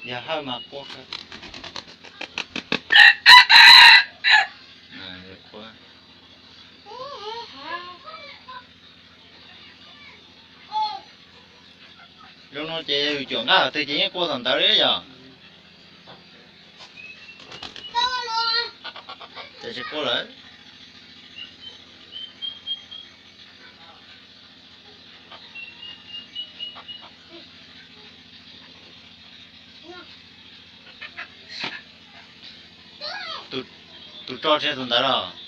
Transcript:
Yog hawj mas quaj. Zoo no ces yus cuam nqaj qhov twg ces yeej quaj thaum ntawd li yog. Ces tsis quaj lawm. Tus tso tseg tus ntawd los?